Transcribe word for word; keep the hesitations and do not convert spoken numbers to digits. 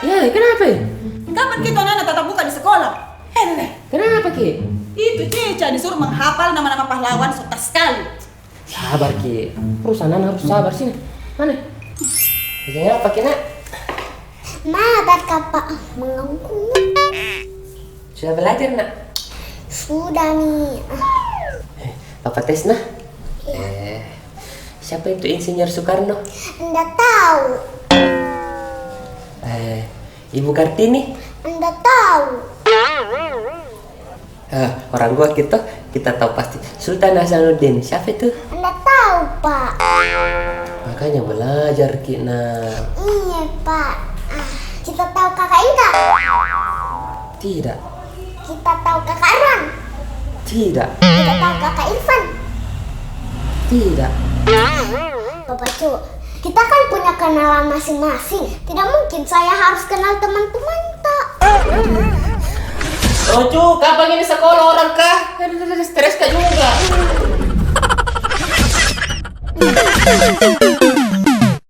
Ya, kenapa? Kapan kita anak-anak tatap muka di sekolah? Eh, eh, eh. Kenapa ki? Itu Ceca disuruh menghafal nama-nama pahlawan, sota sekali. Sabar ki. Terus anak harus sabar sini. Mana? Bikin apa ki, Nak? Ma, Bapak mengangguk. Sudah belajar, Nak? Sudah nih. Eh, Papa tes, nah. Iya. Eh, siapa itu Insinyur Soekarno? Nda tahu. Eh, Ibu Kartini? Nda tahu. Eh, orang gua kita, kita tahu pasti. Sultan Hasanuddin, siapa itu? Nda tahu, Pak. Makanya belajar ki, Nak. Iya, Pak. Ah, kita tahu Kakak Inka? Tidak. Kita tahu Kakak Ran? Tidak. Kita tahu Kakak Irfan? Tidak. Bapak Cu, kita kan punya kenalan masing-masing. Tidak mungkin saya harus kenal teman-teman ta. Rocu, kapan ini sekolah orang kah? Aduh, aduh, aduh, stres ka juga.